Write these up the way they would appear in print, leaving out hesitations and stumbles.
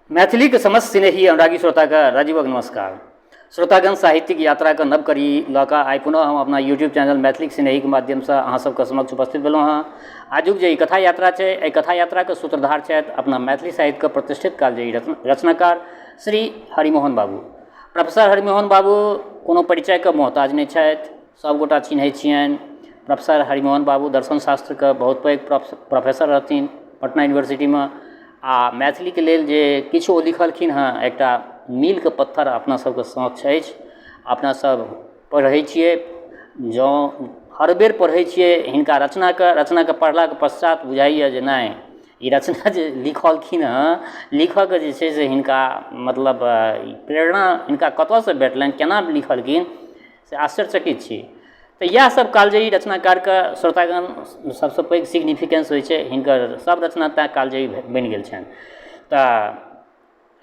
मैथिलीके समस्त स्नेही अनुरागी श्रोताके राजीवक नमस्कार। श्रोतागण, साहित्यिक यात्राके नव कड़ी लऽ कऽ आइ पुनः हम अपना यूट्यूब चैनल मैथिलीक स्नेहीके माध्यमसँ अहाँ सबके समक्ष उपस्थित भेलहुँ हँ। आजुक जे ई कथा यात्रा छै, एहि कथा यात्राके सूत्रधार छथि अपना मैथिली साहित्यके प्रतिष्ठित कालजयी रचनाकार श्री हरिमोहन बाबू। प्रोफेसर हरिमोहन बाबू कोनो परिचयके मोहताज नहि छथि, सबगोटा चिन्है छियनि। प्रोफेसर हरिमोहन बाबू दर्शन शास्त्रके बहुत पैघ प्रोफेसर रहथिन पटना यूनिवर्सिटीमे आ मैथिलीके लेल जे किछु ओ लिखलखिन हँ, एकटा मीलके पत्थर अपना सबके समक्ष अछि। अपना सब पढ़ै छियै, जँ हर बेर पढ़ै छियै हिनका रचनाके, रचनाके पढ़लाके पश्चात बुझाइए जे नहि, ई रचना जे लिखलखिन हँ, लिखऽके जे छै से हिनका मतलब प्रेरणा हिनका कतऽसँ भेटलनि, केना लिखलखिन, से आश्चर्यचकित छी। तऽ इएह सब कालजयी रचनाकारके श्रोतागण सबसँ पैघ सिग्निफिकेन्स होइ छै। हिनकर सब रचना तैँ कालजयी बनि गेल छनि। तऽ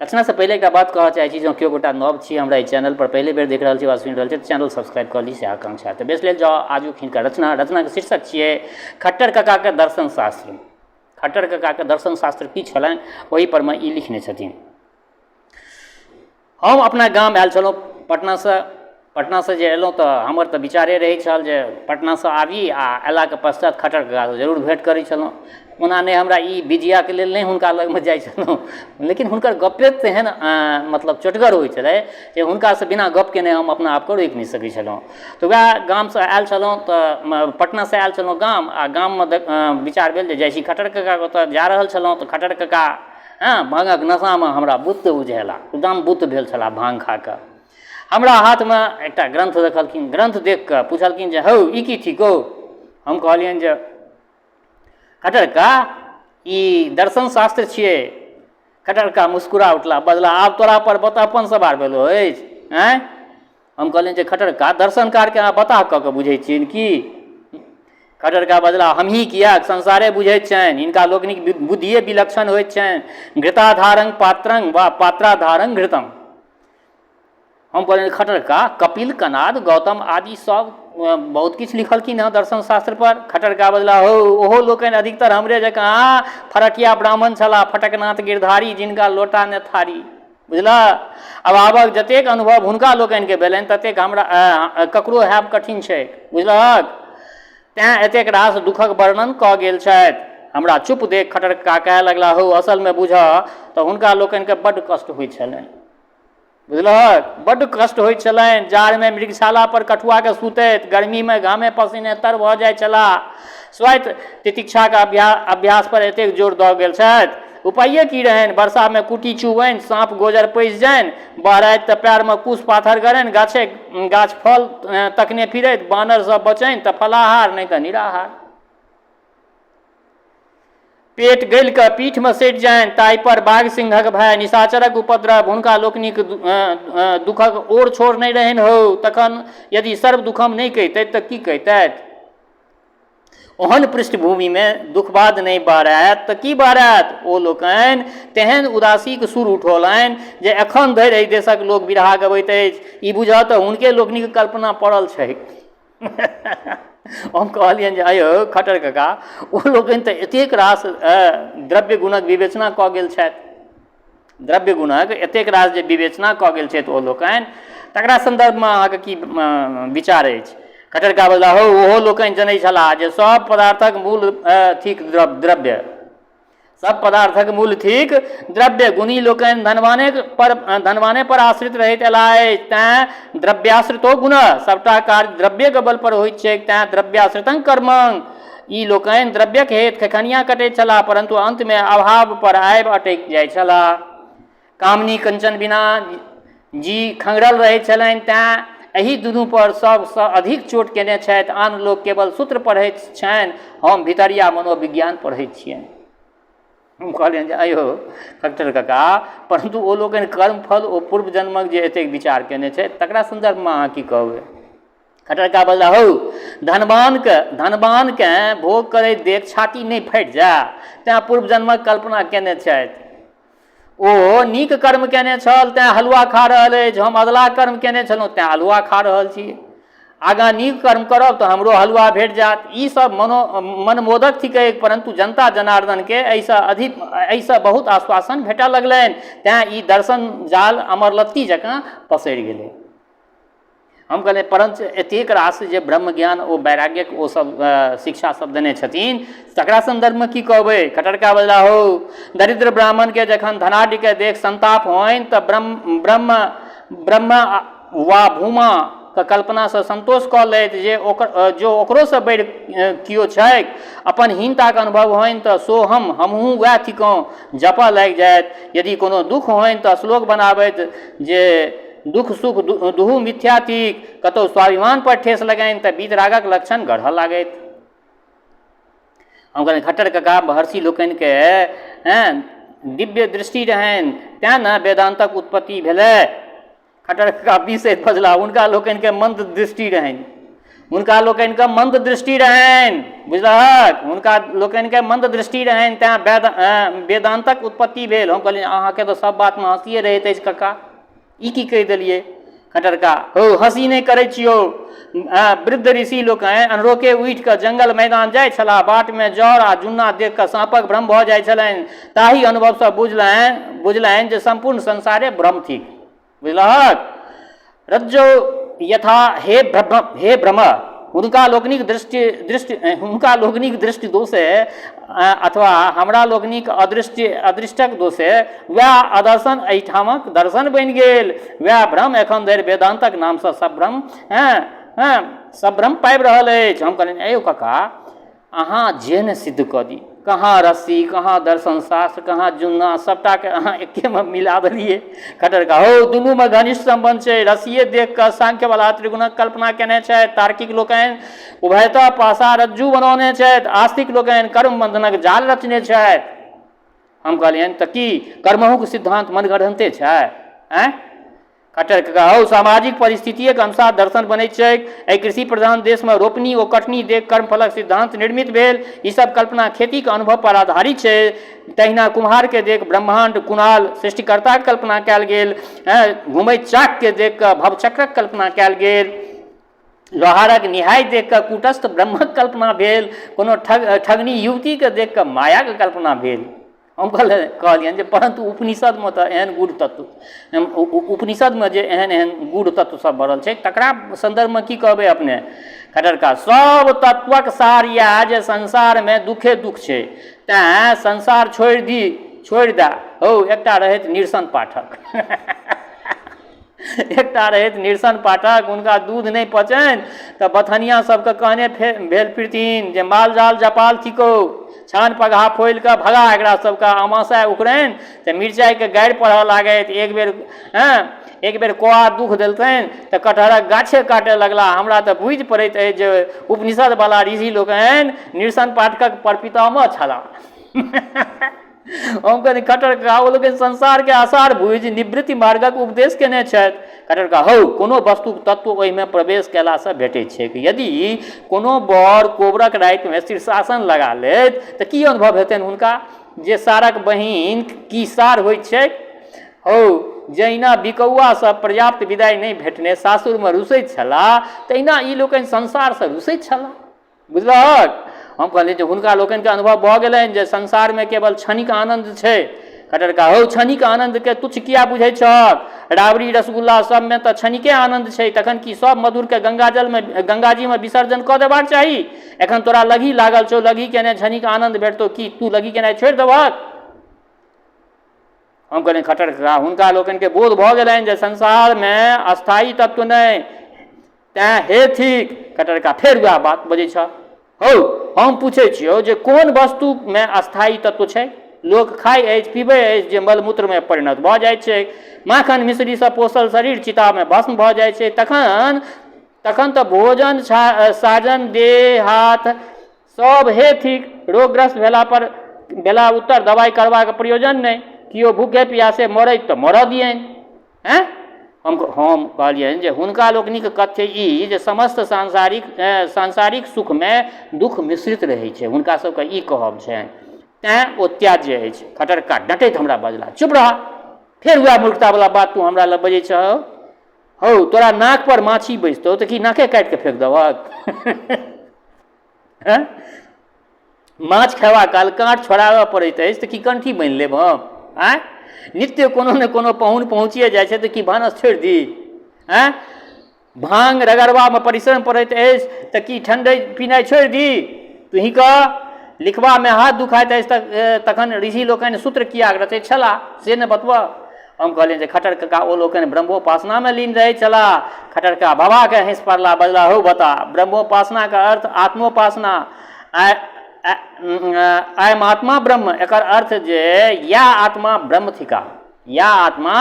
रचनासँ पहिले एकटा बात कहऽ चाहै छी, जँ केओ गोटा नव छी, हमरा एहि चैनलपर पहिले बेर देख रहल छी वा सुनि रहल छी, तऽ चैनल सब्सक्राइब कऽ ली, से आकांक्षा। तऽ बेस लेल जाउ आजुक हिनकर रचना। रचनाके शीर्षक छियै खट्टर ककाके दर्शन शास्त्र। खट्टर ककाके दर्शन शास्त्र की छलनि, ओहिपर मे ई लिखने छथिन। हम अपना गाम आयल छलहुँ पटनासँ। पटनासँ जे अयलहुँ तऽ हमर तऽ विचारे रहै छल जे पटनासँ आबी आ अयलाके पश्चात खट्टर ककासँ जरूर भेँट करै छलहुँ। ओना नहि, हमरा ई विजयाके लेल नहि हुनका लगमे जाइ छलहुँ, लेकिन हुनकर गप्पे तेहन मतलब चोटगर होइ छलै जे हुनकासँ बिना गप केने हम अपना आपके रोकि नहि सकै छलहुँ। तऽ वएह गामसँ आयल छलहुँ, तऽ पटनासँ आयल छलहुँ गाम आ गाममे विचार भेल जे जाइ छी खट्टर ककाके ओतऽ। जा रहल छलहुँ तऽ खट्टर कका हँ भाँगक नशामे हमरा बुत्त बुझेला, एकदम बुत्त भेल छलाह भाँग खा कऽ। हमरा हाथमे एकटा ग्रन्थ देखलखिन। ग्रन्थ देख कऽ पुछलखिन जे हौ, ई की थिकौ? हम कहलियनि जे खट्टर कका, ई दर्शन शास्त्र छियै। खट्टर कका मुस्कुरा उठला, बजला, आब तोरा पर बतहपन सवार भेलो अछि, आँय? हम कहलियनि जे खट्टर कका, दर्शनकारके अहाँ बताह कऽ कऽ बुझै छियनि की? खट्टर कका बजला, हमही किएक, संसारे बुझैत छनि। हिनका लोकनिक बुद्धिए विलक्षण होइत छनि, घृताधारं पात्रं वा पात्राधारं घृतम। हम कहलियनि, खट्टर कका, कपिल, कनाद, गौतम आदि सब बहुत किछु लिखलखिन हँ दर्शन शास्त्र पर। खट्टर कका बजला, हौ, ओहो लोकनि अधिकतर हमरे जकाँ फरकिया ब्राह्मण छलाह, फटकनाथ गिरधारी, जिनका लोटा ने थारी, बुझलह? अभावक जतेक अनुभव हुनका लोकनिके भेलनि, ततेक हमरा ककरो हैब कठिन छै, बुझलहक? तेँ एतेक रास दुःखक वर्णन कऽ गेल छथि। हमरा चुप देख खट्टर कका कहए लगला, हौ, असलमे बूझह तऽ हुनका लोकनिके बड्ड कष्ट होइत छलनि, बुझलहक? बड्ड कष्ट होइत छलनि। जाड़मे मृगशाला पर कठुआके सुतैत, गर्मीमे घामे पसीने तर भऽ जाइत छलाह। स्वयं तितिक्षाक अभ्यास पर एतेक जोर दऽ गेल छथि। उपाये की रहनि? वर्षामे कुटी चुबनि, साँप गोजर पैसि जानि, बहराइत तऽ पएरमे कुश पाथर गड़नि, गाछे गाछ फल तकने फिरैत, बानर सब बचनि तऽ फलाहार, नहि तऽ निराहार। पेट गलि कऽ पीठमे सटि जानि, ताहिपर बाघ सिंहक भय, निशाचरक उपद्रव, हुनका लोकनिक दुःखक ओर छोर नहि रहनि हौ। तखन यदि सर्व दुःखम नहि कहितथि तऽ की कहितथि? ओहन पृष्ठभूमिमे दुखवाद नहि बहरायत तऽ की बहरायत? ओ लोकनि तेहन उदासीक सुर उठौलनि जे एखन धरि एहि देशक लोक बिरहा गबैत अछि। ई बुझह तऽ हुनके लोकनिक कल्पना पड़ल छैक। हम कहलियनि जे अयौ खट्टर कका, ओ लोकनि तऽ एतेक रास द्रव्य गुणक विवेचना कऽ गेल छथि, द्रव्य गुणक एतेक रास जे विवेचना कऽ गेल छथि ओ लोकनि, तकरा सन्दर्भमे अहाँके की विचार अछि? खट्टर कका बजला, हौ, ओहो लोकनि जनै छलाह जे सभ पदार्थक मूल थिक द्रव्य, सब पदार्थक मूल थिक द्रव्य। गुणी लोकनि धनवाने पर आश्रित रहैत अयलाह अछि, तैँ द्रव्याश्रितो गुण, सबटा कार्य द्रव्येके बल पर होइत छैक, तैँ द्रव्याश्रितं कर्मं। ई लोकनि द्रव्यक हेतु खेखनिया कटैत छलाह, परन्तु अन्तमे अभाव पर आबि अटकि जाइत छलाह। कामनी कंचन बिना जी खंगरल रहैत छलनि, तैँ एहि दुनू पर सबसँ अधिक चोट केने छथि। आन लोक केवल सूत्र पढ़ैत छनि, हम भितरिया मनोविज्ञान पढ़ैत छियनि। हम कहलियनि जे अयौ खट्टर कका, परन्तु ओ लोकनि कर्मफल ओ पूर्व जन्मक जे एतेक विचार केने छथि, तकरा सन्दर्भमे अहाँ की कहबै? खट्टर कका बजला, हौ, धनवानके भोग करैत देख छाती नहि फाटि जाय, तैँ पूर्व जन्मक कल्पना केने छथि। ओ नीक कर्म केने छल तैँ हलुआ खा रहल अछि, हम अधलाह कर्म केने छलहुँ तैँ अल्हुआ खा रहल छी। आगाँ नीक कर्म करब तऽ हमरो हलुआ भेट जायत। ई सब मनमोदक थिकै, परन्तु जनता जनार्दनके एहिसँ अधिक एहिसँ बहुत आश्वासन भेटऽ लगलनि, तेँ ई दर्शन जाल अमरलत्ती जकाँ पसरि गेलै। हम कहलियै, परञ्च एतेक रास जे ब्रह्मज्ञान ओ वैराग्यक ओ सब शिक्षा सब देने छथिन, तकरा सन्दर्भमे की कहबै? खटरका बजला, हौ, दरिद्र ब्राह्मणके जखन धनाढ्यके देख संताप होइन तऽ ब्रह्म ब्रह्म ब्रह्मा वा भूमा के कल्पनासँ संतोष कऽ लैत जे ओकर जो ओकरोसँ बढ़ि केओ छैक। अपन हीनताके अनुभव होइन तऽ सोहम, हमहूँ वएह थिकहुँ, जपऽ लागि जाइत। यदि कोनो दुःख होइन तऽ श्लोक बनाबैत जे दुःख सुख दुहू मिथ्या थिक। कतहु स्वाभिमान पर ठेस लगनि तऽ वीतरागक लक्षण गढ़ऽ लागैत। हम कहलियनि, खट्टर कका, महर्षि लोकनिके दिव्य दृष्टि रहनि, तेँ ने वेदान्तक उत्पत्ति भेलै। खट्टर कका बिसैत बजला, हुनका लोकनिके मन्द दृष्टि रहनि, हुनका लोकनिके मन्द दृष्टि रहनि, बुझलहक? हुनका लोकनिके मन्द दृष्टि रहनि, तेँ वेदान्तक उत्पत्ति भेल। हम कहलियनि, अहाँके तऽ सब बातमे हँसिए रहैत अछि कका, ई की कहि देलियै? खटरका, हौ, हँसी नहि करै छियौ। वृद्ध ऋषि लोकनि अन्हरोखे उठि कऽ जंगल मैदान जाइ छलाह। बाटमे जड़ आ जुन्ना देख कऽ साँपक भ्रम भऽ जाइ छलनि। ताहि अनुभवसँ बुझलनि जे सम्पूर्ण संसारे भ्रम थिक। बुझलहक? रज्जो यथा हे भ्रम, हे भ्रम। हुनका लोकनिक दृष्टि दोषे अथवा हमरा लोकनिक अदृष्टक दोषे वएह अदर्शन एहिठामक दर्शन बनि गेल। वएह भ्रम एखन धरि वेदान्तक नामसँ सब भ्रम पाबि रहल अछि। हम कहलियनि, ऐ कका, अहाँ जे ने सिद्ध कऽ दी। कहाँ रस्सी, कहाँ दर्शन शास्त्र, कहाँ जुन्ना, सभटाके अहाँ एकेमे मिला देलियै। खटर का, हौ, दुनूमे घनिष्ठ सम्बन्ध छै। रस्सिए देख कऽ सांख्यवला त्रिगुणक कल्पना केने छथि। तार्किक लोकनि उभयतः पाशा रज्जु बनौने छथि। आस्तिक लोकनि कर्म बन्धनक जाल रचने छथि। हम कहलियनि, तऽ की कर्महुक सिद्धान्त मनगढ़न्ते छै? आँय खट्टर कका, हौ, सामाजिक परिस्थितिक अनुसार दर्शन बनैत छैक। एहि कृषि प्रधान देशमे रोपनी ओ कटनी देख कर्मफलक सिद्धान्त निर्मित भेल। ई सब कल्पना खेतीक अनुभव पर आधारित छै। तहिना कुम्हारके देख ब्रह्माण्ड, कुणाल, सृष्टिकर्ताक कल्पना कयल गेल। घुमैत चाकके देख कऽ भवचक्रक कल्पना कयल गेल। लोहारक निहाय देख कऽ कूटस्थ ब्रह्मक कल्पना भेल। कोनो ठगनी युवतीके देख कऽ मायाक कल्पना भेल। हम कहलियनि जे परन्तु उपनिषदमे तऽ एहन गूढ़ तत्व, उपनिषदमे जे एहन एहन गूढ़ तत्व सब भरल छै, तकरा सन्दर्भमे की कहबै अपने? खटरका, सब तत्वक सार इएह जे संसारमे दुःखे दुःख छै, तैँ संसार छोड़ि दी, छोड़ि दए। हौ, एकटा रहथि निरसन पाठक, एकटा रहथि निरसन पाठक। हुनका दूध नहि पचनि तऽ बथनिया सबके कहने भेल फिरथिन जे माल जाल जपाल थिकौ, छान पगहा फोलि कऽ भगा एकरा सबके। अमाशय उखड़नि तऽ मिरचाइके गारि पढ़ऽ लागथि। एक बेर कौआ दुख देलकनि तऽ कटहरक गाछे काटऽ लगला। हमरा तऽ बुझि पड़ैत अछि जे उपनिषदवला ऋषि लोकनि निरसन पाठकक परपितामह छलाह। हम कहलियै, खट्टर कका, ओ लोकनि संसारके आसार बुझि निवृत्ति मार्गक उपदेश केने छथि। खट्टर कका, हौ, कोनो वस्तुक तत्व ओहिमे प्रवेश कयलासँ भेटैत छैक। यदि कोनो बर कोबरक रातिमे शीर्षासन लगा लेत तऽ की अनुभव हेतनि हुनका जे सारक बहिन की सार होइत छैक? हौ, जहिना बिकौआ सब पर्याप्त विदाइ नहि भेटने सासुरमे रुसैत छलाह, तहिना ई लोकनि संसारसँ रुसैत छलाह। बुझलहक? हम कहलियै जे हुनका लोकनिके अनुभव भऽ गेलनि जे संसारमे केवल क्षणिक आनन्द छै। खटरका, हौ, क्षणिक आनन्दके तुच्छ किया बुझै छहक? राबड़ी रसगुल्ला सबमे तऽ क्षणिके आनन्द छै। तखन की सब मधुरके गंगाजलमे गंगाजीमे विसर्जन कऽ देबाक चाही? एखन तोरा लगही लागल छौ। लगही केने क्षणिक आनन्द भेटतौ, की तू लगही केनाइ छोड़ि देबहक? हम कहलियनि, खट्टर कका, हुनका लोकनिके बोध भऽ गेलनि जे संसारमे अस्थायी तत्व नहि, तैँ हे थिक। खट्टर कका, फेर वएह बात बजै छह। हौ, हम पूछै छियौ जे कोन वस्तुमे अस्थायी तत्व छै? लोक खाइ अछि, पीबै अछि, जे मलमूत्रमे परिणत भऽ जाइत छै। माखन मिश्रीसँ पोसल शरीर चितामे भस्म भऽ जाइ छै। तखन तखन तऽ भोजन साजन देह हाथ सब हे थिक। रोगग्रस्त भेला पर भेला उत्तर दवाइ करबाक प्रयोजन नहि। केओ भूखे प्यासे मरैत तऽ मरऽ दियनि। आँय? हम कहलियनि जे हुनका लोकनिक कथ्य ई जे समस्त सांसारिक सुखमे दुःख मिश्रित रहै छै, हुनका सबके ई कहब छनि, तैँ ओ त्याज्य अछि। खट्टर कका डँटैत हमरा बजला, चुप रह, फेर वएह मूर्खतावला बात तू हमरा लग बजै छह। हौ, तोरा नाक पर माछी बैसतौ तऽ की नाके काटि कऽ फेक देबहक? हँ, माछ खयबा काल काँट छोड़ाबय पड़ैत अछि तऽ की कंठी बान्हि लेब हम? आँय, नित्य कोनो ने कोनो पाहुन पहुँचिए जाइ छै तऽ की भानस छोड़ि दी? आँय, भाँग रगड़बामे परिश्रम पड़ैत अछि तऽ की ठण्डइ पीनाइ छोड़ि दी? तुही कह, लिखबामे हाथ दुखाइत अछि तऽ तखन ऋषि लोकनि सूत्र किएक रचैत छलाह से ने बतबह। हम कहलियनि जे खट्टर कका, ओ लोकनि ब्रह्मोपासनामे लीन रहैत छलाह। खट्टर कका भभाके हँसि पड़लाह, बजलाह, हौ बता, ब्रह्मोपासनाक अर्थ आत्मोपासना, अयम आत्मा ब्रह्म, एकर अर्थ जे इएह आत्मा ब्रह्म थिका, या आत्मा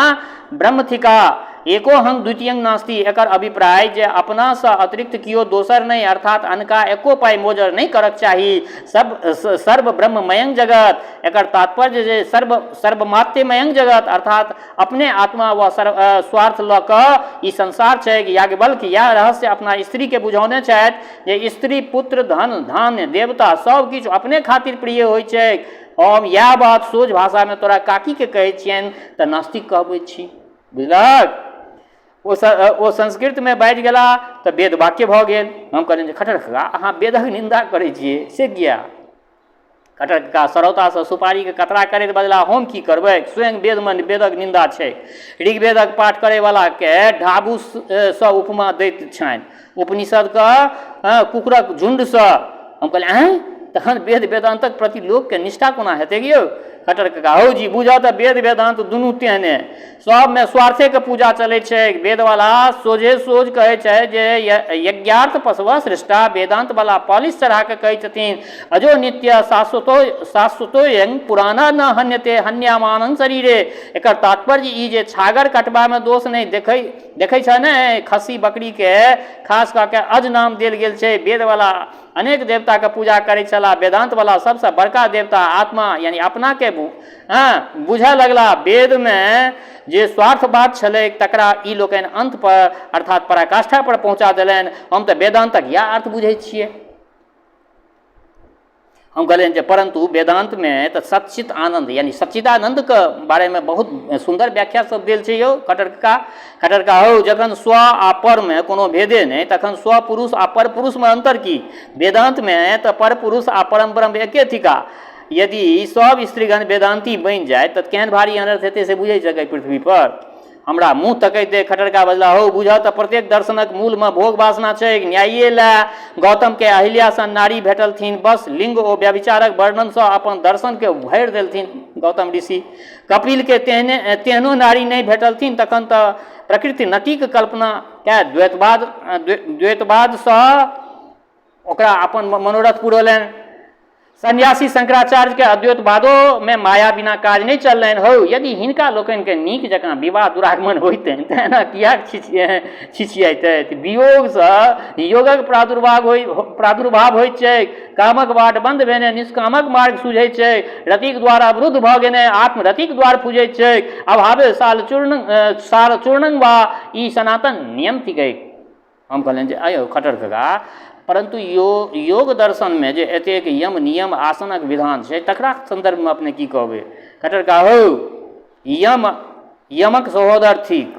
ब्रह्म थिका, एकोहं द्वितीयं नास्ति, एकर अभिप्राय जे अपनासँ अतिरिक्त कियो दोसर नहि, अर्थात अनका एको पाइ मोजर नहि करक चाही। सब सर्व ब्रह्ममयं जगत, एकर तात्पर्य जे सर्व सर्वमात्यमयं जगत, अर्थात अपने आत्मा व सर्व स्वार्थ लऽ कऽ ई संसार छैक। याज्ञवल्क्य इएह रहस्य अपना स्त्रीके बुझौने छथि जे स्त्री, पुत्र, धन, धान्य, देवता सब किछु अपने खातिर प्रिय होइत छैक। हम इएह बात सोझ भाषामे तोरा काकीके कहै छियनि तऽ नास्तिक कहबै छी। बुझलहक? ओ संस्कृतमे बाजि गेला तऽ वेद वाक्य भऽ गेल। हम कहलियनि जे खट्टर कका, अहाँ वेदक निन्दा करै छियै से किया? खट्टर कका सरौतासँ सुपारीके कतरा करैत बजला, हम की करबै, स्वयं वेदमे वेदक निन्दा छै। ऋग्वेदक पाठ करैवलाके ढाबूसँ उपमा दैत छनि, उपनिषदके कुकुरक झुण्डसँ। हम कहलियै, आँय, तखन वेद वेदान्तक प्रति लोकके निष्ठा कोना हेतै यौ? खट्टर कका, हौ जी, बुझऽ तऽ वेद वेदान्त दुनू तेहने, सबमे स्वार्थेके पूजा चलै छै। वेदवला सोझे सोझ कहै छै जे यज्ञार्थ पशुव सृष्टा, वेदान्तवला पॉलिश चढ़ा कऽ कहै छथिन अजो नित्य शाश्वतो शाश्वतोयं पुराना न हन्यते हन्यामानं शरीरे। एकर तात्पर्य ई जे छागर कटबामे दोष नहि। देखै देखै छह ने, खस्सी बकरीके खास कऽ के अज नाम देल गेल छै। वेदवला अनेक देवताके पूजा करै छलाह, वेदान्तवला सबसँ बड़का देवता आत्मा यानी अपनाके हँ बुझऽ लगला। वेदमे जे स्वार्थवाद छलैक तकरा ई लोकनि अन्त पर अर्थात पराकाष्ठा पर पहुँचा देलनि। हम तऽ वेदान्तक इएह अर्थ बुझै छियै। हम कहलियनि जे परन्तु वेदान्तमे तऽ सच्चित आनन्द यानी सच्चिदानन्दके बारेमे बहुत सुन्दर व्याख्या सब देल छै यौ खट्टर कका। खट्टर कका, हौ, जखन स्व आ परमे कोनो भेदे नहि तखन स्व पुरुष आ पर पुरुषमे अन्तर की? वेदान्तमे तऽ पर पुरुष आ परम ब्रह्म एके थिका। यदि सब स्त्रीगण वेदान्ती बनि जाय तऽ केहन भारी अनर्थ हेतै से बुझै सकै पृथ्वीपर? हमरा मुँह तकैत देख खट्टर कका बजलाह, हौ बुझह तऽ प्रत्येक दर्शनक मूलमे भोग वासना छैक। न्यायिए लए गौतमकेँ अहिल्या सन नारी भेटलथिन, बस लिंग ओ व्यभिचारक वर्णनसँ अपन दर्शनकेँ भरि देलथिन गौतम ऋषि। कपिलकेँ तेहने तेहनो नारी नहि भेटलथिन तखन तऽ प्रकृति नटीक कल्पना कए द्वैतवादसँ ओकरा अपन मनोरथ पुरौलनि। सन्यासी शंकराचार्यके अद्वैतवादोमे माया बिना काज नहि चललनि। हौ, यदि हिनका लोकनिके नीक जकाँ विवाह दुरागमन होइतनि तऽ एना किएक छिछियैतथि? वियोगसँ योगक प्रादुर्भाव होइत छैक। कामक बाट बन्द भेने निष्कामक मार्ग सुझैत छैक। रतिक द्वार अवरुद्ध भऽ गेने आत्मरतिक द्वार फुजैत छैक। अभावे साल चूर्णं वा, ई सनातन नियम थिकैक। हम कहलियनि जे आँय यौ खट्टर कका, परन्तु योग दर्शनमे जे एतेक यम नियम आसनक विधान छै तकरा सन्दर्भमे अपने की कहबै? खट्टर कका, हौ, यम यमक सहोदर थिक,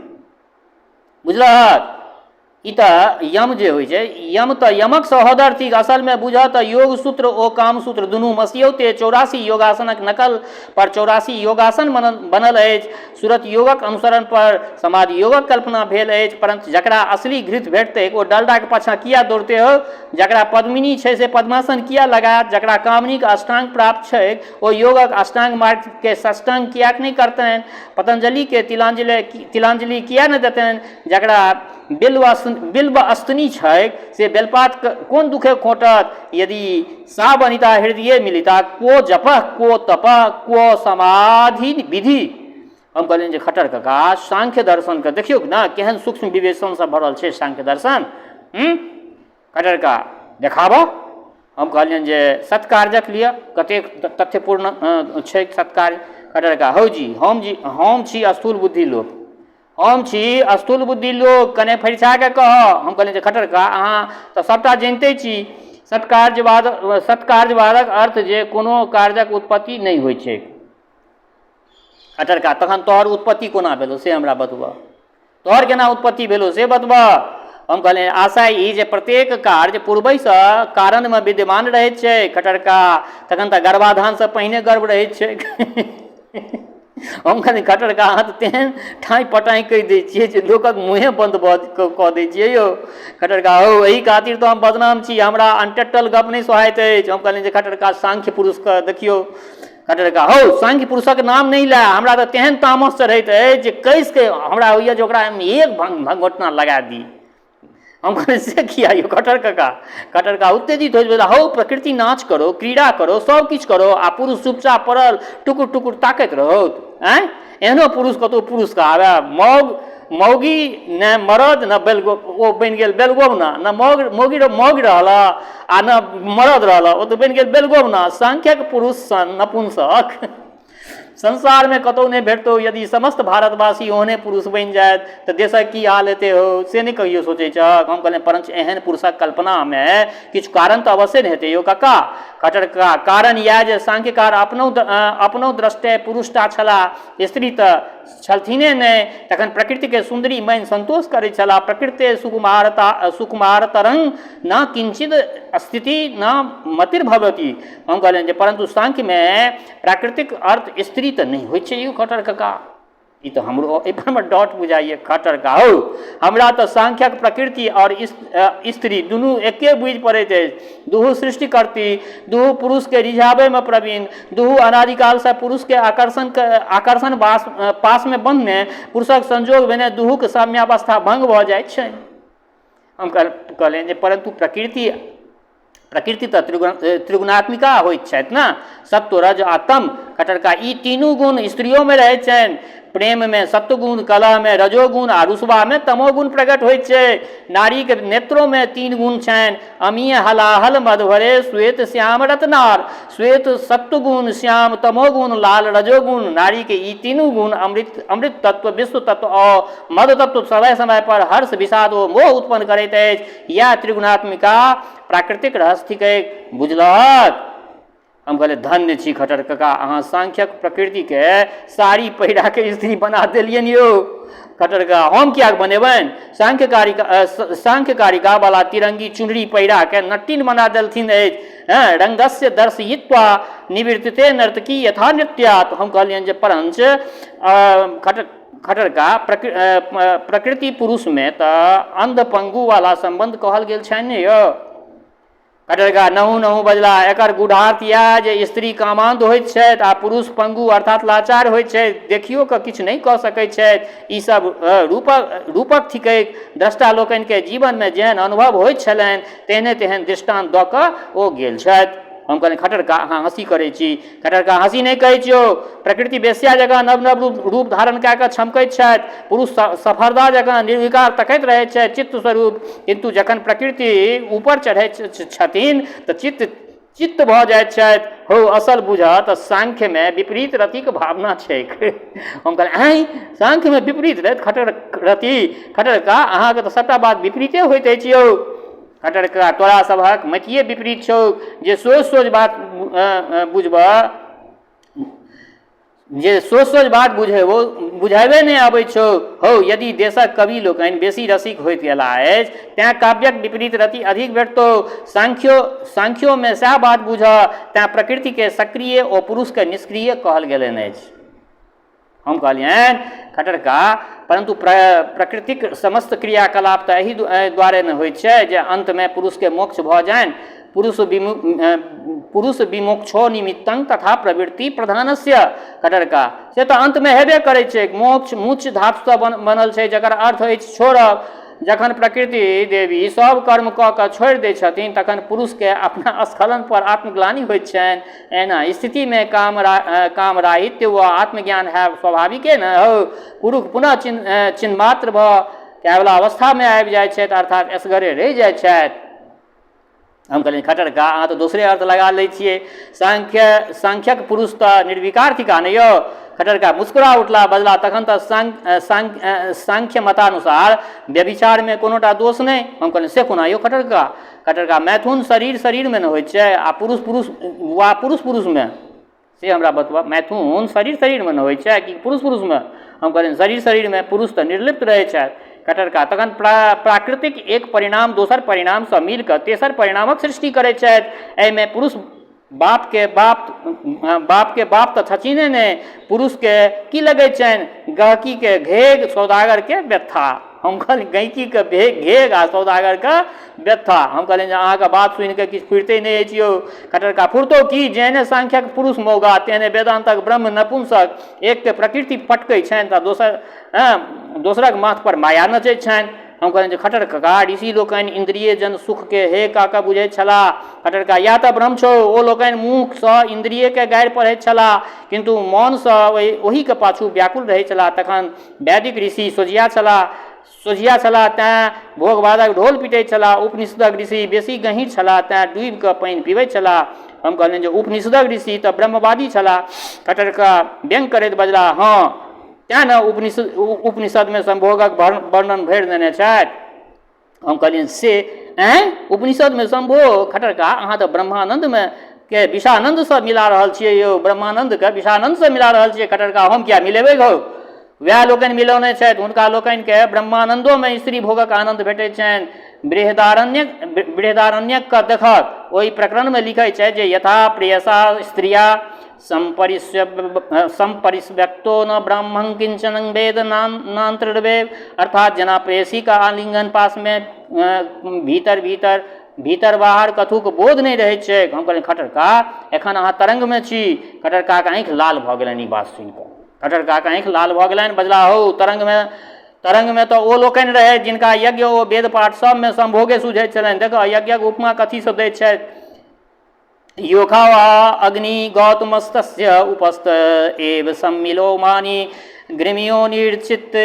बुझलहक? ई तऽ यम जे होइ छै, यम तऽ यमक सहोदर थिक। असलमे बुझह तऽ योग सूत्र ओ कामसूत्र दुनू मसियौते। 84 योगासनक नकल पर 84 योगासन बनल अछि। सुरत योगक अनुसरण पर समाधि योगक कल्पना भेल अछि। परंच जकरा असली घृत भेटतैक ओ डालडाक पाछाँ किया दौड़ते हो? जकरा पद्मिनी छै से पद्मासन किया लगायत? जकरा कामिनीक अष्टांग प्राप्त छैक ओ योगक अष्टांग मार्ग के षष्टांग किएक नहि करतनि? पतंजलि के तिलांजलि किया नहि देतनि? जकरा बिल्व अस्तनी छैक से बेलपात कोन दुखे खोंटत? यदि सा वनिता हृदय मिलिता को जपः को तपः को समाधि विधि। हम कहलियनि जे खट्टर कका, सांख्य दर्शनके देखियौ ने केहन सूक्ष्म विवेचनसँ भरल छै सांख्य दर्शन। खट्टर कका, देखाबऽ। हम कहलियनि जे सत्कार्यक लिअ, कतेक तथ्यपूर्ण छै सत्कार्य। खट्टर कका, हौ जी, हम छी स्थूल बुद्धि लोक, हम छी स्थूल बुद्धि लोक, कने फरिछा कऽ कहऽ। हम कहलियनि जे खट्टर कका, अहाँ तऽ सभटा जनिते छी। सत्कार्यवादक अर्थ जे कोनो कार्यक उत्पत्ति नहि होइ छै। खट्टर कका, तखन तोहर उत्पत्ति कोना भेलौ से हमरा बतबऽ। तोहर केना उत्पत्ति भेलौ से बतबह। हम कहलियनि आशा ई जे प्रत्येक कार्य पूर्वहिसँ कारणमे विद्यमान रहैत छै। खट्टर कका, तखन तऽ गर्भाधानसँ पहिने गर्भ रहैत छै। हम कहलियनि खट्टर कका, अहाँ तऽ तेहन ठाँइ पटाँइ कहि दै छियै जे लोकक मुँहे बन्द भऽ कऽ दै छियै यौ। खट्टर कका, हौ एहि खातिर तऽ हम बदनाम छी, हमरा अनटेटल गप नहि सोहाइत अछि। हम कहलियनि जे खट्टर कका, सांख्य पुरुषके देखियौ। खट्टर कका, हौ सांख्य पुरुषक नाम नहि लए, हमरा तऽ तेहन तामस चढ़ैत अछि जे कसिके हमरा होइए जे ओकरा हम एक भङ्ग भङ्गोटना लगा दी। हम कहलियै से किया यौ खट्टर कका? खट्टर कका उत्तेजित होइत बजला, हौ प्रकृति नाच करो, क्रीड़ा करो, सब किछु करो आ पुरुष चुपचाप पड़ल टुकुर टुकुर ताकैत रहौ। आँय, एहनो पुरुष कतहु पुरुष कहाबए? मौग मौगी ने मरद ने बेलगो, ओ बनि गेल बेलगोबना। ने मौग मौगी मौगी रहल आ ने मरद रहल, ओ तऽ बनि गेल बेलगोबना। सांख्यक पुरुष सन नपुंसक संसारमे कतहु नहि भेटतौ। यदि समस्त भारतवासी ओहने पुरुष बनि जायत तऽ देशक की हाल हेतै हौ, से नहि कहियो सोचै छहक? हम कहलियनि, परञ्च एहन पुरुषक कल्पनामे किछु कारण तऽ अवश्ये ने हेतै यौ कक्का। खट्टर कका, कारण इएह जे सांख्यकार अपनहु अपनहु द्रष्टे पुरुषटा छलाह, स्त्री तऽ छलथिने नहि। तखन प्रकृतिके सुन्दरी मानि सन्तोष करैत छलाह। प्रकृते सुकुमारता सुकुमार तरंग न किंचित स्थिति न मतिर्भवती। हम कहलियनि जे परन्तु सांख्यमे प्राकृतिक अर्थ स्त्री तऽ नहि होइ छै यौ खट्टर कका। ई तऽ हमरो एहिपर हमर डॉट बुझाइए। खट्टर कका, हौ हमरा तऽ सांख्यक प्रकृति आओर स्त्री दुनू एके बुझि पड़ैत अछि। दुहू सृष्टि करती, दुहू पुरुषके रिझाबैमे प्रवीण, दुहू अनादिकालसँ पुरुषके आकर्षण आकर्षण वास पासमे बन्हने, पुरुषक संयोग भेने दुहूक साम्यावस्था भङ्ग भऽ जाइत छै। हम कहलियनि जे परन्तु प्रकृति प्रकृति तऽ त्रिगुणात्मिका होइत छथि ने, सत्व रज आ तम। खट्टर कका, ई तीनू गुण स्त्रियोमे रहैत छनि। प्रेममे सत्वगुण, कलहमे रजोगुण आ रुसबामे तमोगुण प्रकट होइत छै। नारीके नेत्रोमे तीन गुण छनि। अमीय हलाहल मधुभरे श्वेत श्याम रत्नार। श्वेत सत्वगुण, श्याम तमोगुण, लाल रजोगुण। नारीके ई तीनू गुण अमृत अमृत तत्व, विश्व तत्व आ मद तत्व समय समय पर हर्ष, विषाद ओ मोह उत्पन्न करैत अछि। इएह त्रिगुणात्मिका प्राकृतिक रहस्य थिकै, बुझलहक? हम कहलियै, धन्य छी खट्टर कका, अहाँ सांख्यक प्रकृतिके साड़ी पहिराके स्त्री बना देलियनि यौ। खट्टर कका, हम किएक बनेबनि? सांख्यकारिका सांख्यकारिका वाला तिरंगी चुनरी पहिराके नट्टिन बना देलथिन अछि। हँ, रंगस्य दर्शयित्वा निवृत्तिते नर्तकी यथा नृत्यात्। हम कहलियनि जे परञ्च खट्टर खट्टर का प्रकृति पुरुषमे तऽ अन्ध पंगु वाला सम्बन्ध कहल गेल छनि ने यौ। खट्टर का नहु नहु बजला, एकर गूढ़ार्थ इएह जे स्त्री कामान्ध होइत छथि आ पुरुष पंगु अर्थात लाचार होइत छथि, देखियो कऽ किछु नहि कऽ सकैत छथि। ई सब रूपक रूपक थिकैक। द्रष्टा लोकनिके जीवनमे जेहन अनुभव होइत छलनि तेहने तेहन दृष्टान्त दऽ कऽ ओ गेल छथि। हम कहलियनि, खट्टर का, अहाँ हँसी करै छी। खट्टर का, हँसी नहि कहै छियौ। प्रकृति वेश्या जकाँ नव नव रूप रूप धारण कए कऽ छमकैत छथि, पुरुष सफरदा जकाँ निर्विकार तकैत रहैत छथि चित्त स्वरूप। किन्तु जखन प्रकृति ऊपर चढ़ैत छथिन तऽ चित्त चित्त भऽ जाइत छथि। हौ, असल बुझह तऽ सांख्यमे विपरीत रतिक भावना छैक। हम कहलियै, आँय, सांख्यमे विपरीत रति? खट्टर रति? खट्टर का, अहाँके तऽ सभटा बात विपरीते होइत अछि यौ। खट्टर कका, तोरा सभक मतिए विपरीत छौ जे सोझ सोझ बात बुझबह, जे सोझ सोझ बात बुझेबो बुझेबे नहि अबै छौ। हौ, यदि देशक कवि लोकनि बेसी रसिक होइत गेलाह अछि तेँ काव्यक विपरीत रति अधिक भेटतौ। सांख्यो सांख्योमे सएह बात बुझह, तेँ प्रकृतिके सक्रिय ओ पुरुषके निष्क्रिय कहल गेलनि अछि। हम कहलियनि, खट्टर का, परन्तु प्रकृतिक समस्त क्रियाकलाप तऽ एहि दुआरे ने होइत छै जे अन्तमे पुरुषके मोक्ष भऽ जानि। पुरुष विमु पुरुष विमोक्षो निमित्तं तथा प्रवृत्ति प्रधानस्य। खट्टर का, से तऽ अन्तमे हेबे करै छै मोक्ष। मुच धातुसँ बनल छै जकर अर्थ अछि छोड़ब। जखन प्रकृति देवी सभ कर्म कऽ कऽ छोड़ि दै छथिन तखन पुरुषके अपना स्खलन पर आत्मग्लानि होइत छनि। एहना स्थितिमे कामराहित्य व आत्मज्ञान हैब स्वाभाविके ने हौ। पुरुष पुनः चिन्हमात्र भऽ केवला अवस्थामे आबि जाइत छथि, अर्थात एसगरे रहि जाइत छथि। हम कहलियनि, खट्टर का, अहाँ तऽ दोसरे अर्थ लगा लै छियै। सांख्यक पुरुष तऽ निर्विकार थिका ने यौ? खट्टर का मुस्कुरा उठला, बजला, तखन तऽ सांख्य मतानुसार व्यभिचारमे कोनोटा दोष नहि। हम कहलियनि, से कोना यौ खट्टर का? खट्टर का, मैथुन शरीर शरीरमे ने होइत छै आ पुरुष पुरुष वा पुरुष पुरुषमे से हमरा बतबऽ, मैथुन शरीर शरीरमे ने होइ छै कि पुरुष पुरुषमे? हम कहलियनि शरीर शरीरमे, पुरुष तऽ निर्लिप्त रहै छथि। खट्टर कका तखन प्राकृतिक एक परिणाम दोसर परिणामसँ मिल कऽ तेसर परिणामक सृष्टि करै छथि। एहिमे पुरुष बापके बाप, बापके बाप तऽ छथिने नहि, पुरुषके की लगै छनि? गहकीके घेघ, सौदागरके व्यथा। हम कहलियै गैंकीके घेघ आ सौदागरके व्यथा। हम कहलियनि जे अहाँके बात सुनिकऽ किछु फुरिते नहि अछि यौ खट्टर कका। फुरतौ की? जेहने सांख्यक पुरुष मौगा तेहने वेदान्तक ब्रह्म नपुंसक। एकके प्रकृति पटकै छनि तऽ दोसर दोसरक माथपर माया नचै छनि। हम कहलियनि जे खट्टर कका, ऋषि लोकनि इन्द्रिय जन सुखके हे कऽ कऽ बुझैत छलाह। खट्टर कका इएह तऽ भ्रम छौ। ओ लोकनि मुँहसँ इन्द्रियके गारि पढ़ैत छलाह, किन्तु मोनसँ ओहिके पाछू व्याकुल रहैत छलाह। तखन वैदिक ऋषि सोझिया छलाह, सोझिया छलाह तैँ भोगवादक ढोल पिटैत छलाह। उपनिषदक ऋषि बेसी गहीँर छलाह तैँ डूबि कऽ पानि पिबैत छलाह। हम कहलियनि जे उपनिषदक ऋषि तऽ ब्रह्मवादी छलाह। खट्टर कका व्यंग करैत बजलाह, हँ तैँ ने उपनिषदमे सम्भोगक वर्णन भरि देने छथि। हम कहलियनि से आँय उपनिषदमे सम्भोग? खट्टर कका अहाँ तऽ ब्रह्मानन्दमे के विषानन्दसँ मिला रहल छियै यौ, ब्रह्मानन्दके विषानन्दसँ मिला रहल छियै। खट्टर कका हम किया मिलेबै गौ, वएह लोकनि मिलौने छथि। हुनका लोकनिके ब्रह्मानन्दोमे स्त्री भोगक आनन्द भेटैत छनि। बृहदारण्यकके देखक ओहि प्रकरणमे लिखै छथि जे यथा प्रेयसा स्त्रिया सम्परिष्व्यक्तो न ब्राह्मण किंचन वेद नान्तर्वेद, अर्थात जेना प्रेयसीके आलिंगन पासमे भीतर भीतर भीतर बाहर कथूक बोध नहि रहैत छैक। हम कहलियनि खट्टर कका एखन अहाँ तरङ्गमे छी। खट्टर ककाके आँखि लाल भऽ गेलनि ई बात सुनिकऽ। खट्टर ककाके आँखि लाल भऽ गेलनि, बजलाह हौ तरङ्गमे तऽ ओ लोकनि रहथि जिनका यज्ञ ओ वेद पाठ सबमे सम्भोगे सुझैत छलनि। देखऽ यज्ञक उपमा कथीसँ दैत छथि? योखा वा अग्नि गौतमस्तस्य उपस्थ एव सम्मिलोमानि गृमियो निर्चित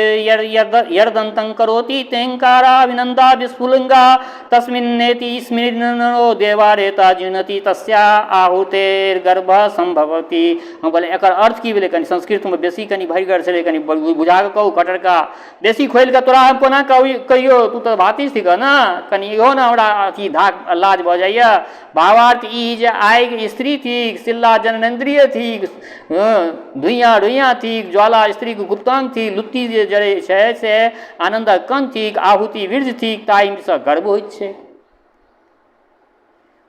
यर्दन्तं करोति तेङ्काराभिनन्दा विस्फुलिङ्गा तस्मिन्नेति स्मृनो देवारेता जीर्णति तस्या आहुतेर्गर्भ सम्भवति। हम कहलियै एकर अर्थ की भेलै? कनि संस्कृतमे बेसी कनि भरिगर छलै, कनि बुझा कऽ कहू खट्टर कका। बेसी खोलि कऽ तोरा हम कोना कहियौ, तू तऽ भातिज थिकह ने, कनि इहो ने हमरा अथी धाक लाज भऽ जाइए। भावार्थ ई जे आगि स्त्री थिक, सिल्ला जननेन्द्रिय थिक, धुइयाँ रुइयाँ थिक, ज्वाला स्त्रीक गुप्तांग थिक, लुत्ती जे जरै छै से आनन्दक कण थिक, आहुति वीर्य थिक, ताहिसँ गर्व होइत छै।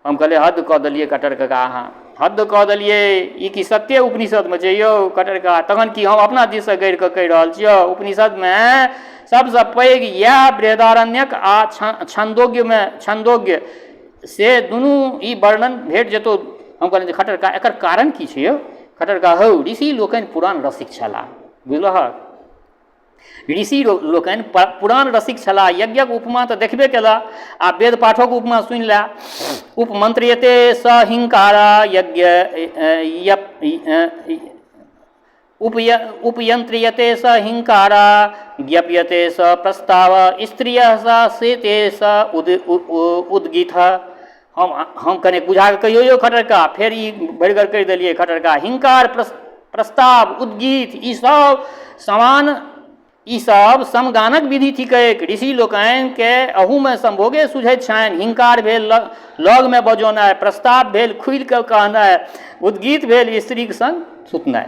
हम कहलियै हद कऽ देलियै खट्टर कका, अहाँ हद कऽ देलियै। ई की सत्ये उपनिषदमे छै यौ खट्टर कका? तखन की हम अपना दिससँ गढ़ि कऽ कहि रहल छियौ? उपनिषदमे सबसँ पैघ इएह बृहदारण्यक आ छन्दोग्यमे छन्दोग्य से दुनू ई वर्णन भेट जेतौ। हम कहलियै जे खट्टर कका एकर कारण की छै यौ? खट्टर कका हौ ऋषि लोकनि पुरान रसिक छलाह, बुझलहक? ऋषि लोकनि पुरान रसिक छलाह। यज्ञक उपमा तऽ देखबे केलह आ वेद पाठोक उपमा सुनि लए। उपमंत्रियते स हिंकारा यज्ञ उपयंत्रियते स हिंकारा ज्ञप्यते स प्रस्ताव स्त्रिय स सेते स उद्गीथ। हम कने बुझा कऽ कहियौ यौ खट्टर कका। फेर ई भरिगर कहि देलियै खट्टर कका, हिंकार प्रस्ताव उद्गीत ई सब समान, ई सब समगानक विधि थिकैक। ऋषि लोकनिके अहूमे सम्भोगे सुझैत छनि। हिंकार भेल लगमे बजौनाइ, प्रस्ताव भेल खुलि कऽ कहनाइ, उद्गीत भेल स्त्रीक सङ्ग सुतनाइ।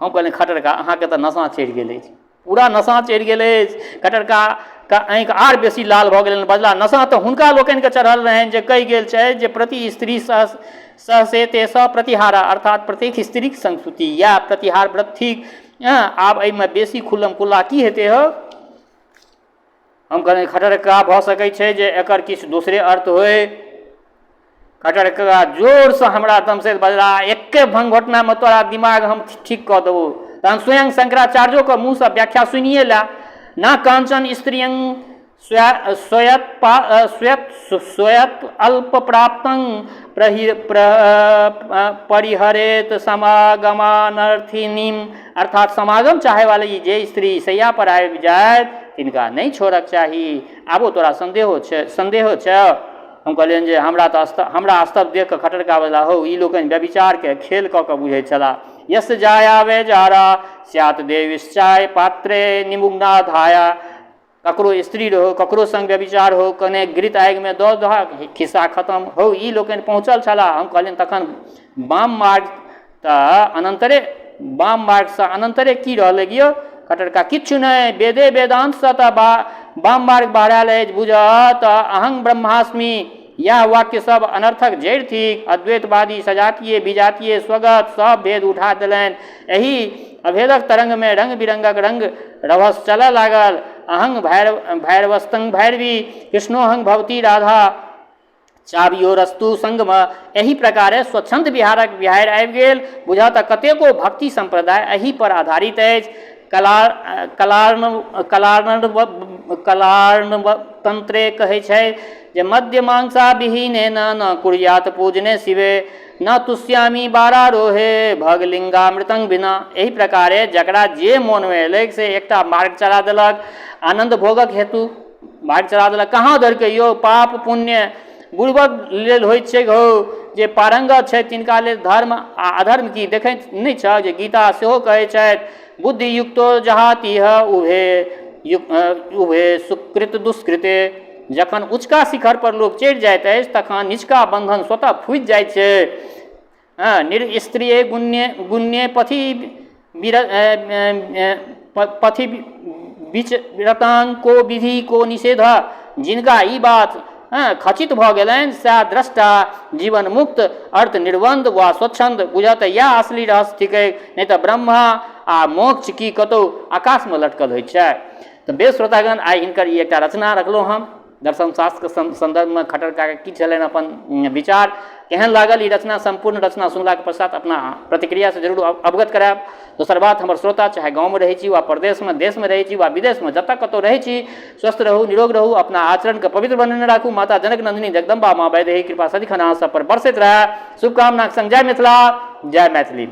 हम कहलियनि खट्टर कका अहाँके तऽ नशा चढ़ि गेल अछि, पूरा नशा चढ़ि गेल अछि। खट्टर ककाके आँखि आर बेसी लाल भऽ गेलनि, बजला नशा तऽ हुनका लोकनिके चढ़ल रहनि जे कहि गेल छै जे प्रति स्त्री सहसेते स प्रतिहारा, अर्थात प्रत्येक स्त्रीक सङ्ग सुती, इएह प्रतिहार व्रत थिक। आब एहिमे बेसी खुल्लम खुल्ला की हेतै हौ? हम कहलियनि खट्टर कका भऽ सकै छै जे एकर किछु दोसरे अर्थ होइ। खट्टर कका जोरसँ हमरा तमसैत बजला, एके भंग घोटनामे तोरा दिमाग हम ठीक कऽ देबौ। तहन स्वयं शंकराचार्योके मुँहसँ व्याख्या सुनिए लए। न काञ्चन स्त्रियं स्वयत अल्प प्राप्तं परिहरेत समागमानर्थिनीम, अर्थात समागम चाहे वाली जे स्त्री शैया पर आबि जायत तिनका नहि छोड़क चाही। आबो तोरा सन्देहो छै? सन्देहो छै? हम कहलियनि जे हमरा तऽ हमरा स्तब्ध देख कऽ खट्टर कका बजला, हौ ई लोकनि व्यभिचारके खेल कऽ कऽ बुझैत छलाह। यस्य जाया वेजारा स्यात् देविश्चाय पात्रे निमुग्ना धाया, ककरो स्त्री रहो, ककरो सङ्ग व्यभिचार हो, कने घृत आगिमे दऽ दहक, खिस्सा खतम। हौ ई लोकनि पहुँचल छलाह। हम कहलियनि तखन वाम मार्ग तऽ अनन्तरे वाम मार्गसँ अनन्तरे की रहलै यौ खट्टर कका किछु नहि वेदे वेदान्तसँ तऽ वाम मार्ग बहरायल अछि बुझह तऽ अहं ब्रह्मास्मि इएह वाक्य सब अनर्थक जड़ि थिक। अद्वैतवादी सजातीय विजातीय स्वगत सब भेद उठा देलनि। एहि अभेदक तरंगमे रंग बिरंगक रंग रभस चलऽ लागल। अहं भैरवस्तं भैरवी कृष्णोहं भवती राधा चावियोरस्तु संगमे एहि प्रकारे स्वच्छन्द बिहारक बिहाड़ि आबि गेल। बुझह तऽ कतेको भक्ति सम्प्रदाय एहि पर आधारित अछि। कला कलार्णव कलार्णव कलार्णव तन्त्रे कहै छै जे मद्य मांसा विहीने न न कुर्यात पूजने शिवे न तुष्यामी बारारोहे भगलिंगामृतं बिना। एहि प्रकारे जकरा जे मोनमे एलैक से एकटा मार्ग चला देलक, आनन्द भोगक हेतु मार्ग चला देलक। कहाँ धरिके यौ पाप पुण्य बुड़बक लेल होइत छैक हौ, जे पारङ्गत छथि तिनका लेल धर्म आ अधर्म की देखैत नहि छह जे गीता सेहो कहै छथि बुद्धियुक्तो जहातीह उभे उभे सुकृत दुष्कृते। जखन उँचका शिखरपर लोक चढ़ि जाइत अछि तखन निचका बन्धन स्वतः फूटि जाइत छै। हँ निर्स्त्रीय गुण्य गुण्ये पथि विर पथि विच रतांग को विधि को निषेध। जिनका ई बात हँ खचित भऽ गेलनि सएह द्रष्टा जीवन मुक्त अर्थ निर्बन्ध वा स्वच्छन्द बुझह तऽ इएह असली रहस्य थिकै, नहि तऽ ब्रह्मा आ मोक्ष की कतहु आकाशमे लटकल होइत छै। तऽ बेस श्रोतागण, आइ हिनकर ई एकटा रचना रखलहुँ हम दर्शन शास्त्रके सन्दर्भमे खट्टर काकाके की छलनि अपन विचार, केहन लागल ई रचना। सम्पूर्ण रचना सुनलाके पश्चात अपना प्रतिक्रियासँ जरूर अवगत करायब। दोसर बात, हमर श्रोता चाहे गाँवमे रहै छी वा परदेशमे, देशमे रहै छी वा विदेशमे, जतऽ कतहु रहै छी, स्वस्थ रहू, निरोग रहू, अपना आचरणके पवित्र बनेने राखू। माता जनक नन्दिनी जगदम्बा माँ वैदेही कृपा सदिखन अहाँ सब पर बरसैत रहए। शुभकामनाक संग जय मिथिला, जय मैथिली।